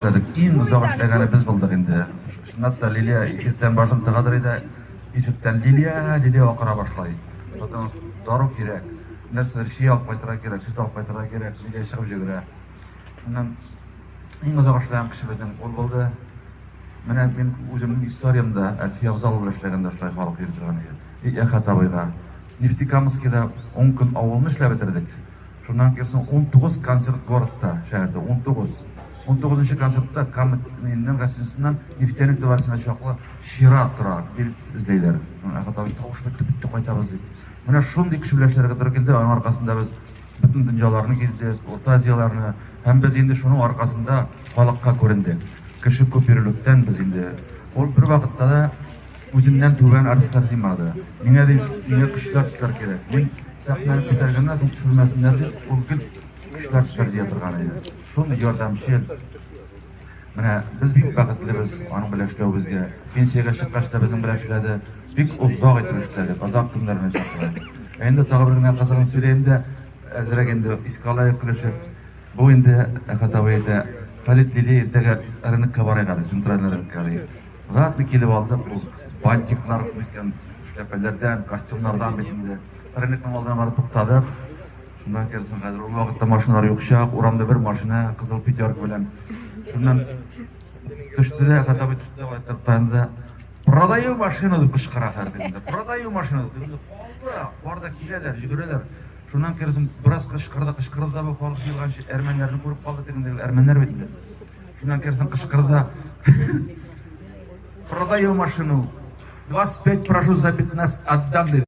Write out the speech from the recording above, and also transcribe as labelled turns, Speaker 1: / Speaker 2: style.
Speaker 1: Эшләдек. Иң озак эшләгәне без булдык инде. Чынлап та Лилия иртән башын тыгадыр иде, ишектән Лилия, Лилия акыра башлый. Потому что дару кирәк. Нәрсәдер чәй алып кайтырга кирәк, сөт алып кайтырга кирәк. Лилия чыгып җөгерә. Шуннан иң озак эшләгән кеше безнең ул булды. Менә мин үземнең историямдә Әлфия Авзалова белән эшләгәндә шулай халык йөри торган иде. И Әхәт абыйга. Нефтекамскида 10 көн авылны эшләп бетердек. Шуннан килсен 19 концерт городта, шәһәрдә 19. 19 концертта Каменның гостиницасыннан Нефтяник дворцына чаклы чират тора, билет эзләйләр. Әхәт абый тавыш бетте, бетте, кайтабыз дип. Менә шундый кеше белән эшләргә туры килде. Аның аркасында без бөтен дөньяларны гиздек, Урта Азияләрне һәм без инде шуның аркасында халыкка күрендек. Кеше күп йөрүлектән без инде ул бер вакытта да Үзеннән түбән артистлар җыймады. Миңа ди, миңа көчле артистлар кирәк. Мин сәхнәне күтәргәннән соң төшермәсеннәр дип, ул гел көчле артистлар җыя торган иде. Шундый ярдәмчел. Менә без бик бәхетлебез аның белән эшләвебезгә. Пенсиягә чыккач та безнең белән эшләде. Бик озак итеп эшләдек, озак көннәренә чаклы. Ә инде тагы бер генә кызыгын сөйләйм дә, әзрәк инде искә алайык көлешеп. Бу инде Әхәт абый әйтә, Халит Лилия иртәгә рынокка барыйк әле, центральный рынокка ди. Затны килеп алдык, ул бантиклар микән, эшләпәләрдән, костюмнардан бит инде. Рынокның алдына барып туктадык. Шуннан керсен хәзер ул вакытта машиналар юк чак, урамда бер машина, кызыл пятерка белән. Шуннан төште дә, Әхәт абый төште дә, кайтып таянды да, продаю машину дип кычкыра хәзер инде. Продаю машину дип. Инде бар да киләләр, йөгерәләр. Шуннан керсен бераз кычкырды, кычкырды да бу халык җыелганчы әрмәннәрне күреп калды тегендә әрмәннәр бит инде. Шуннан керсен кычкырды да. Продаю машину. 25 прошу за 15 отдам диде.